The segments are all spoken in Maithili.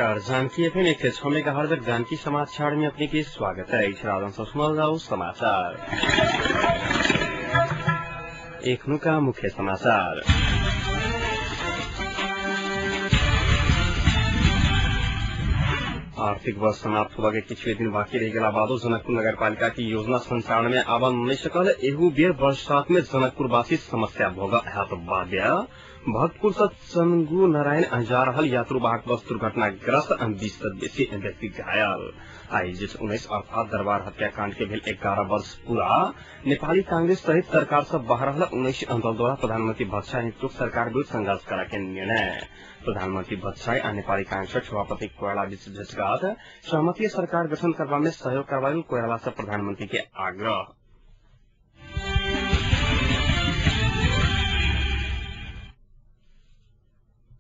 नमस्कार, जानकी एफएम 106 मेगाहर्ज जानकी समाचार में अपने के स्वागत है। सुनल जाऊ समाचार। एखनुका मुख्य समाचार। आर्थिक वर्ष समाप्त होबा के किछु दिन बाकी रह गेला बादो जनकपुर नगरपालिका की योजना संचालन में आबऽ नहि सकल। एहू बेर बरसात में जनकपुरवासी समस्या भोग हैत बाध्य। भक्तपुर से चंगू नारायण जा रहल यात्रुवाहक बस दुर्घटनाग्रस्त, 20 से बेसी व्यक्ति घायल। आई जेठ 19 अर्थात दरबार हत्याकांड के भेल 11 वर्ष पूरा। नेपाली कांग्रेस सहित सरकार से बाहर रहल 19 दल द्वारा प्रधानमंत्री भट्टराई नेतृत्व सरकार विरुद्ध संघर्ष करे के निर्णय। प्रधानमंत्री भट्टराई आ नेपाली कांग्रेस सभापति कोइराला बीच भेटघाट, सहमति सरकार गठन करबा में सहयोग करबा लेल कोइराला से प्रधानमंत्री के आग्रह।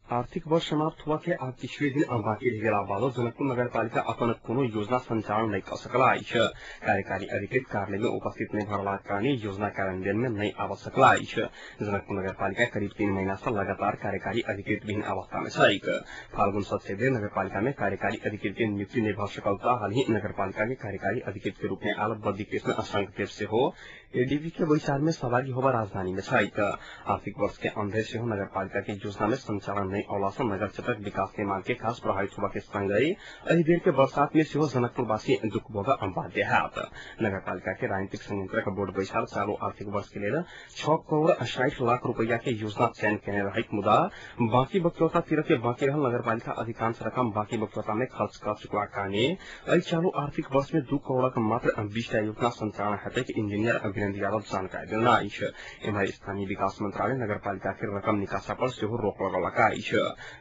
आर्थिक वर्ष समाप्त हुआ के आब किछु दिन बाकी रहि गेला बादो जनकपुर नगरपालिका अपन कोनो योजना संचालन नहि कऽ सकला अछि। कार्यकारी अधिकृत कार्यालय में उपस्थित नहि भरलाक कारणे योजना कार्यान्वयन में नहि आबऽ सकला अछि। जनकपुर नगरपालिका करीब 3 महीना से लगातार कार्यकारी अधिकृत विहीन अवस्था में छैक। फाल्गुन 7 गते नगरपालिका में कार्यकारी अधिकृत के नियुक्ति नहि भऽ सकल त हालही नगरपालिका के कार्यकारी अधिकृत के रूप में आयल बद्री कृष्ण शंखदेव सेहो एडीबी के बैसार में सहभागी होबा राजधानी में छैक। आर्थिक वर्ष के अंधेर सेहो नगरपालिका के योजना में संचालन नहि औला सँ नगर क्षेत्रक विकास निर्माण के खास प्रभावित होबा के संगहि एहि बेर के बरसात में सेहो जनकपुरवासी दुख भोग बाध्य हैत। नगरपालिका के राजनीतिक संयंत्रक बोर्ड बैसार चालू आर्थिक वर्ष के लेल 6 करोड़ 60 लाख रुपैया के योजना चयन केने रहैक, मुदा बाँकी बक्यौता तिर के बाँकी रहल नगरपालिका अधिकांश रकम बाँकी बक्यौता में खर्च कर चुकबाक कारणे एहि चालू आर्थिक वर्ष में 2 करोड़क मात्र 20 टा योजना संचालन हेतैक इंजीनियर वीरेन्द्र यादव जानकारी देलनि अछि। एम्हर स्थानीय विकास मंत्रालय नगरपालिका के रकम निकासा पर सेहो रोक लगौलक अछि।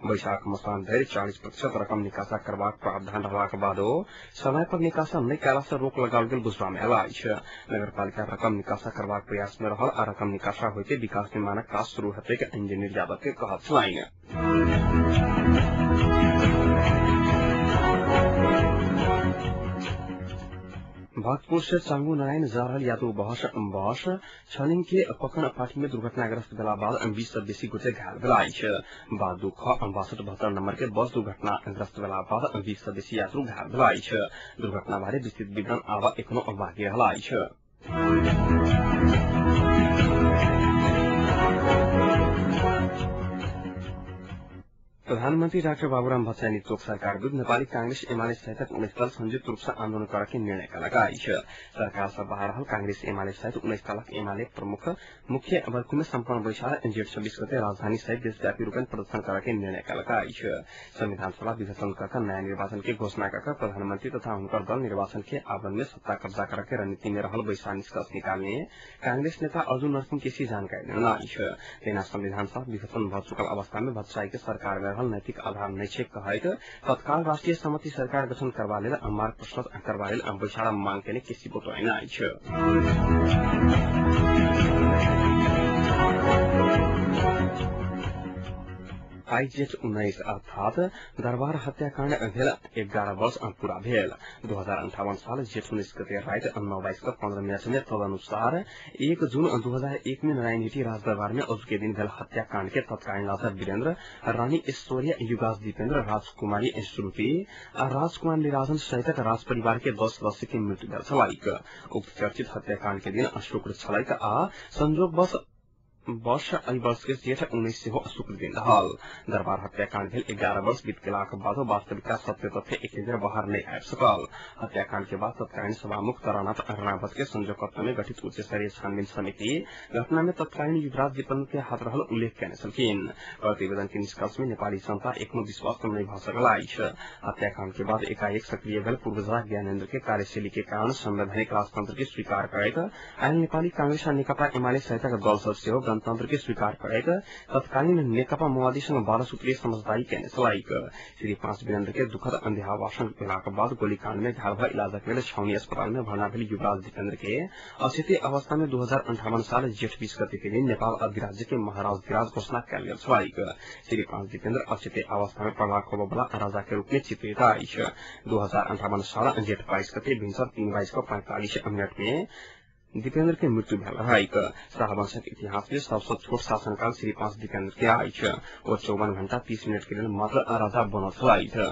वैशाख मसान धरि 40% रकम निकासा करबाक प्रावधान रहलाक बादो समय पर निकासा नहि कयला सँ रोक लगाओल गेल बुझबा मे आयल अछि। नगरपालिका रकम निकासा करबाक प्रयास मे रहल आ रकम निकासा होइते विकास निर्माणक काज शुरू हेतैक इंजीनियर यादव के कहब छलनि। भक्तपुर से चांगू नारायण जा रहल यात्रु बस छलिंग के पकन पाठी में दुर्घटनाग्रस्त भेला बाद 20 से बेसी गोटे घायल भेला अछि। बाद 2 ख 62 72 नंबर के बस दुर्घटनाग्रस्त भेला बाद 20 से बेसी यात्रु घायल भेला अछि। दुर्घटना बारे विस्तृत विवरण आब एखनो बाँकी रहल अछि। प्रधानमंत्री डाक्टर बाबूराम भट्टराई नेतृत्व सरकार विरुद्ध नेपाली कांग्रेस एमाले सहितक 19 दल संयुक्त रूप से आन्दोलन करे के निर्णय कयलक अछि। सरकार से बाहर रहल कांग्रेस एमाले सहित 19 दलक एमाले प्रमुख मुख्य बर्खू में सम्पन्न बैसार जेठ 26 गते राजधानी सहित देशव्यापी रूप में प्रदर्शन करे के निर्णय कयलक अछि। संविधान सभा विघटन कऽ नयाँ निर्वाचन के घोषणा कऽ प्रधानमंत्री तथा हुनकर दल निर्वाचन के आवरण में सत्ता कब्जा करे के रणनीति में रहल बैसार निष्कर्ष निकालने कांग्रेस नेता अर्जुन नरसिंह केसी जानकारी देलनि अछि। तेना संविधान सभा विघटन भऽ चुकल अवस्था में भट्टराई के सरकार में रहल नैतिक आधार नहि छै कहैत तत्काल राष्ट्रिय सहमति सरकार गठन करबा लेल मार्ग प्रशस्त करबा लेल बैसार मांग केने केसी बतौलनि अछि। आई जेठ 19 अर्थात दरबार हत्याकांड भेल 11 वर्ष पूरा भेल। 2058 साल जेठ 19 गते राति 9:15 में तदनुसार 1 जून 2001 में नारायणहिटी राजदरबार में अजुके दिन भेल हत्याकांड के तत्कालीन राजा वीरेन्द्र, रानी ऐश्वर्या, युवराज दीपेन्द्र, राजकुमारी श्रुति आ राजकुमार निराजन सहितक राज परिवार के 10 सदस्य के मृत्यु भेल छलैक। उक्त चर्चित हत्याकांड के दिन शुक्र छलैक आ संजोगवश वर्ष एहि वर्ष के जेठ 19 सेहो शुक्र दिन रहल। दरबार हत्याकांड भेल 11 वर्ष बीत गेलाक बादो वास्तविकता सत्य तथ्य एक बेर बाहर नहि आबि सकल। हत्याकांड के बाद तत्कालीन सभामुख तारानाथ राणावत के संयोजकत्व में गठित उच्च स्तरीय छानबीन समिति घटना में तत्कालीन युवराज दीपेन्द्र के हाथ रहल उल्लेख केने छलखिन। प्रतिवेदन के निष्कर्ष में नेपाली जनता एखनो विश्वास नहि भऽ सकल अछि। हत्याकांड के बाद एकाएक सक्रिय भेल पूर्वजा ज्ञानेन्द्र के कार्यशैली के कारण संवैधानिक राजतंत्र के स्वीकार करैत आयल नेपाली कांग्रेस आ नेकपा एमाले सहितक दल सब सेहो गणतंत्र के स्वीकार करैत तत्कालीन नेकपा माओवादीसँग 12 सूत्रीय समझदारी केने छलैक। श्री 5 वीरेन्द्र के दुखद अंध्यावासन भेलाक बाद गोलीकांड में घायल भऽ इलाजक लेल छाउनी अस्पताल में भर्ना भेल युवराज दीपेन्द्र के अचेते अवस्था में 2058 साल जेठ 20 गते के दिन नेपाल अधिराज्य के महाराजधिराज घोषणा कयल गेल छलैक। श्री 5 दीपेन्द्र अचेते अवस्था में प्रभाव होबऽवला राजा के रूप में चित्रित अछि। 2058 साल जेठ 22 गते भिन्सर 3:45 में दीपेन्द्र के मृत्यु भेल रहैक। शाहवंशक इतिहास में सबसँ छोट शासनकाल श्री 5 दीपेन्द्र के अछि। ओ 54 घंटा 30 मिनट के लेल मात्र राजा बनल छलथि।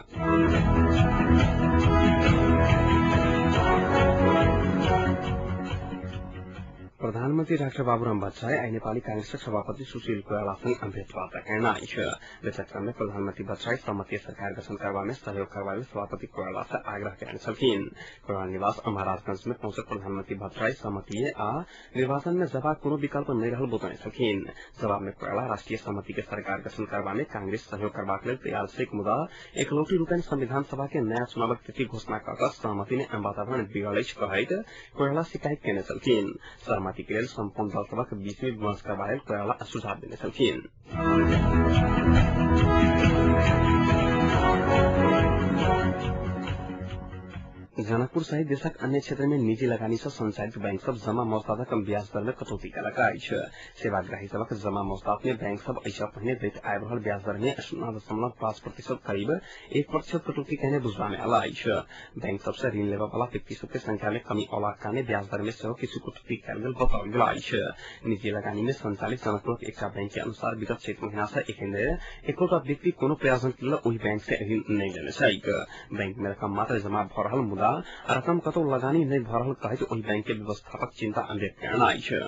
प्रधानमन्त्री डाक्टर बाबुराम भट्टराई आइ नेपाली कांग्रेसक सभापति सुशील कोइरालासँग भेटवार्ता कयने अछि। बैठक में प्रधानमन्त्री भट्टराई सहमतीय सरकार गठन करबा में सहयोग करबा लेल सभापति कोइराला से आग्रह कयने छलखिन। कोइराला निवास महाराजगंज में पहुंचल प्रधानमन्त्री भट्टराई सहमतीय आ निर्वाचन में जवाब कोनो विकल्प नहि रहल बतौने छलखिन। जवाब में कोइराला राष्ट्रीय सहमति के सरकार गठन करबा में कांग्रेस सहयोग करबाक लेल तैयार छैक, मुदा एकलौटी रूपेण संविधान सभा के नया चुनावक तिथि घोषणा कऽ कऽ सहमति में वातावरण बिगड़ल अछि कहैत कोइराला शिकायत कयने छलखिन। सहमति के लेल सम्पूर्ण दल सभक बीच में विमर्श करबा लेल कोइराला सुझाव देने छलखिन। जनकपुर सहित देशक अन्य क्षेत्र में निजी लगानी से संचालित बैंक सब जमा मौजदातक ब्याज दर में कटौती कयलक अछि। सेवाग्राही सभक जमा मौजदात में बैंक सब एहिसँ पहिने दैत आबि रहल ब्याज दर में 0.5% करीब 1% कटौती कयने बुझबा में आयल अछि। बैंक सब से ऋण लेबऽ वाला व्यक्ति सबके संख्या में कमी अयलाक कारणे ब्याज दर में सेहो किछु कटौती कयल गेल बताओल गेल अछि। निजी लगानी में संचालित जनकपुरक एकटा बैंक के अनुसार विगत चैत महीना से एखन धरि एकोटा व्यक्ति कोनो प्रयोजन के लेल ओहि बैंक से ऋण नहि लेने छैक। बैंक में रकम मात्र जमा भऽ रहल मुदा रकम कतौ लगानी नहि भऽ रहल कहैत ओहि बैंक के व्यवस्थापक चिंता व्यक्त कयने अछि।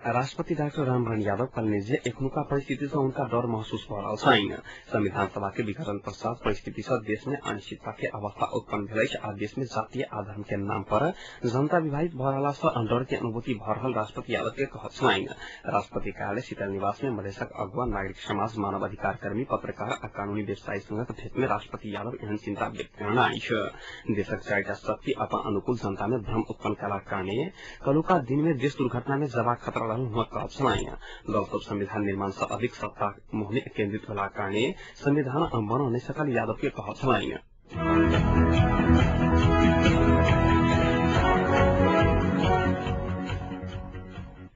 राष्ट्रपति डाक्टर रामवरण यादव कहलनि जे एखनुका परिस्थिति सँ हुनका डर महसूस भऽ रहल छनि। संविधान सभा के विघटन पश्चात परिस्थिति सँ देश में अनिश्चितता के अवस्था उत्पन्न भेल अछि आ देश में जातीय आ धर्म के नाम पर जनता विभाजित भऽ रहला सँ डर के अनुभूति भऽ रहल राष्ट्रपति यादव के कहब छलनि। राष्ट्रपति कार्यालय शीतल निवास में मधेशक अगुवा नागरिक समाज, मानव अधिकार कर्मी, पत्रकार आ कानूनी व्यवसायी संगक भेट में राष्ट्रपति यादव एहन चिंता व्यक्त कयने अछि। देशक चारिटा शक्ति अपन अनुकूल जनता में भ्रम उत्पन्न कयलाक कारणे कलुका दिन में देश दुर्घटना में जबाक खतरा रहल हुनक कहब छलनि। दल सब संविधान निर्माण सँ अधिक सत्ता मोह में केन्द्रित भेलाक कारणे संविधान बन नहि सकल यादव के कहब छलनि।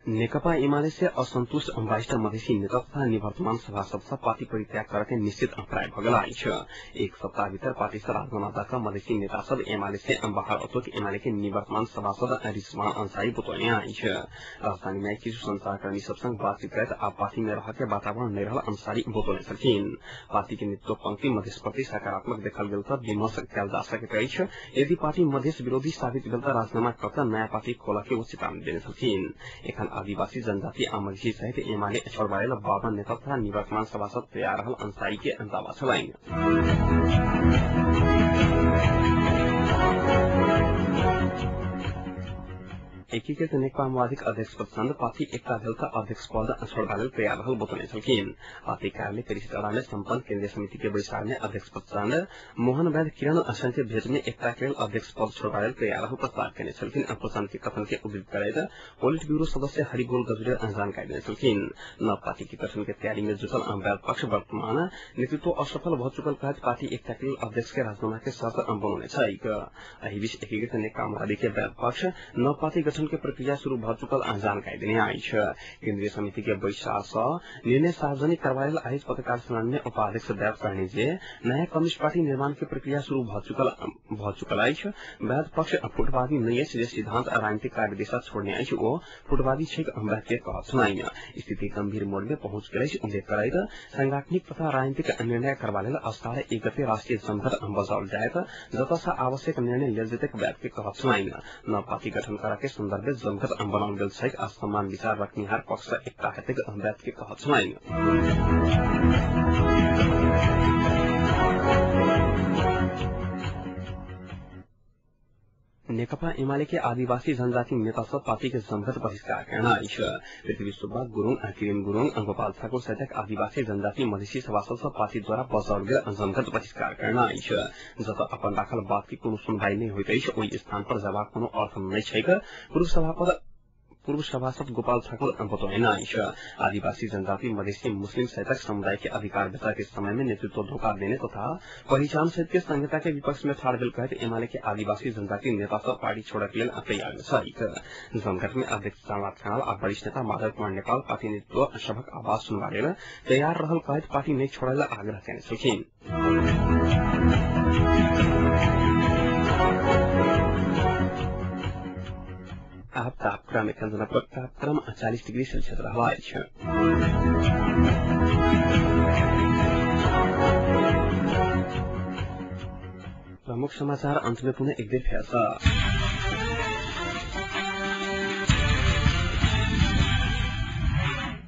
नेकपा एमाले से असंतुष्ट 22टा मधेसी नेता तथा निवर्तमान सभासद सब पार्टी परित्याग करके निश्चित अभिप्राय भऽ गेल अछि। एक सप्ताह भीतर पार्टी से राजीनामा दऽ कऽ मधेसी नेता सब एमाले से बाहर अतोक एमाले के निवर्तमान सभासद रिजवान अंसारी बतौने अछि। राजधानी में किछु संचारकर्मी सब संग बातचीत करैत आ पार्टी में रह के वातावरण नहि रहल अंसारी बतौने छलखिन। पार्टी के नेतृत्व पंक्ति मधेस प्रति सकारात्मक देखल गेल तऽ विमर्श कयल जा सकैत अछि। यदि पार्टी मधेस विरोधी साबित भेल तऽ राजीनामा कऽ कऽ नया पार्टी खोलऽ के ओ चेतावनी देने छलखिन। एखन आदिवासी जनजाति आ मधेसी सहित एमाले छोड़बा लेल 52 नेता तथा निवर्तमान सभासद तैयार रहल अंसारी के दावा छलनि। एकीकृत नेकपा माओवादीक अध्यक्ष प्रचण्ड पार्टी एकता भेल तऽ अध्यक्ष पद छोड़बा लेल तैयार रहल बतौने छलखिन। पार्टी कार्यालय पेरिसडाँडा में सम्पन्न केन्द्रीय समिति के बैसार में अध्यक्ष प्रचण्ड मोहन वैद्य किरण संगे भेट में एकता के लेल अध्यक्ष पद छोड़बा लेल तैयार रहल प्रस्ताव कयने छलखिन। प्रचण्ड के कथन के उद्धृत करैत पोलिट ब्यूरो सदस्य हरिबोल गजुरेल जानकारी देने छलखिन। नव पार्टी के गठन के तैयारी में जुटल वैद्य पक्ष वर्तमान नेतृत्व असफल भऽ चुकल कहैत पार्टी एकता के लेल अध्यक्ष के राजीनामा के शर्त बनौने छैक। एहि बीच एकीकृत नेकपा माओवादी के वैद्य पक्ष नव पार्टी गठन के प्रक्रिया शुरू भऽ चुकल जानकारी देने अछि। केन्द्रीय समिति के बैसार सँ निर्णय सार्वजनिक करबा लेल आयोजित पत्रकार सम्मेलन में उपाध्यक्ष वैद्य कहलनि जे नया कम्युनिस्ट पार्टी निर्माण के प्रक्रिया शुरू भऽ चुकल अछि। वैद्य पक्ष फुटवादी नहि अछि, जे सिद्धांत आ राजनीतिक कार्यदिशा छोड़ने अछि ओ फुटवादी छैक वैद्य के कहब छलनि। स्थिति गंभीर मोड़ में पहुंच गेल अछि उल्लेख करैत सांगठनिक तथा राजनीतिक निर्णय करबा लेल अषाढ़ 1 गते राष्ट्रीय जमघट बजाओल जायत, जतऽ सँ आवश्यक निर्णय लेल जेतैक वैद्य के कहब छलनि। नव पार्टी गठन करऽ के संदर्भ में जमघट बनाओल गेल छैक आ समान विचार रखनिहार पक्ष सँ एकता हेतैक वैद्य के कहब छलनि। नेकपा एमाले के आदिवासी जनजाति नेता सब पार्टी के जमघट बहिष्कार कयने अछि। पृथ्वी सुब्बा गुरूङ, किरण गुरूङ, गोपाल ठाकुर सहितक आदिवासी जनजाति मधेसी सभासद सब पार्टी द्वारा बजाओल गेल जमघट बहिष्कार कयने अछि। जतऽ अपन राखल बात के कोनो सुनवाई नहि होइत अछि ओहि स्थान पर जबाक कोनो अर्थ नहि छैक, पूर्व सभासद गोपाल ठाकुर बतौने अछि। आदिवासी जनजाति मधेसी मुस्लिम सहितक समुदाय के अधिकार बेचा के समय में नेतृत्व धोखा देने तथा पहिचान सहित के संहिता के विपक्ष में ठाढ़ भेल कहैत एमाले के आदिवासी जनजाति नेता सब पार्टी छोड़क लेल तैयार छैक। जमघट में अध्यक्ष चामनाथ खनाल आ वरिष्ठ नेता माधव कुमार नेपाल पार्टी नेतृत्व सभक आवाज सुनबा लेल तैयार रहल कहैत पार्टी नहि छोड़य लेल आग्रह कयने छलखिन। तापक्रम। एखन जनकपुरक तापक्रम 40 डिग्री सेल्सियस रहल अछि। प्रमुख समाचार अंत में पुनः एक बेर फेर।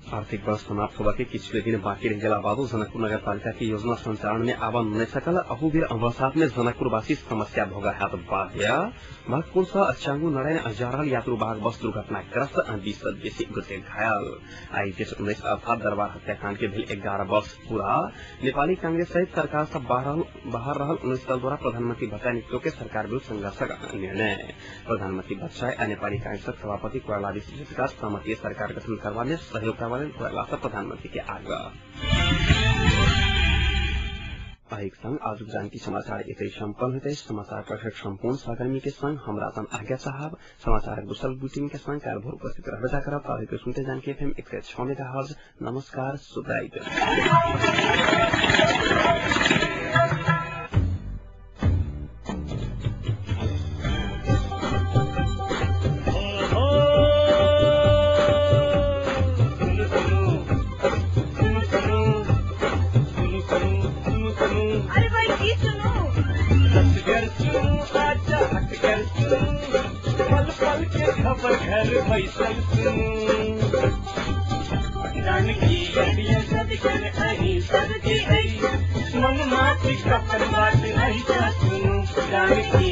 आर्थिक वर्ष समाप्त होबा के किछु दिन बाँकी रह गेला बादो जनकपुर नगरपालिका के योजना संचालन में आब नहि सकल। अहू बेर बरसात में जनकपुरवासी समस्या भोगा हैत बाध्य। भक्तपुर से चांगू नारायण जा रहल यात्रुवाहक बस दुर्घटनाग्रस्त, 20 से बेसी गोटे घायल। आई जेठ 19 अर्थात दरबार हत्याकांड के भेल 11 वर्ष पूरा। नेपाली कांग्रेस सहित सरकार से बाहर रहल 19 दल द्वारा प्रधानमंत्री भट्टराई नेतृत्व के सरकार विरूद्ध संघर्षक निर्णय। प्रधानमंत्री भट्टराई आ नेपाली कांग्रेसक सभापति कोइराला बीच सहमति सरकार गठन करबा में सहयोग करबा लेल कोइराला से प्रधानमंत्री के आग्रह। एक संग आज जानकी समाचार एतै सम्पन्न होइत अछि। समाचार कक्षक सम्पूर्ण सहकर्मी के संग हम राजन आज्ञा साहब समाचारक दोसर बुलेटिन के संग काल्हि भोर उपस्थित रहबे करब। ताबे सुनते जानकी एफएम 106 मेगाहर्ज। नमस्कार, शुभरात्रि। खबर घर बैसल सुनू, जानकी रेडियो सदिखन अहीं सबके अछि, मन मातिक अपन बात अहीं टा सुनू, जानकी।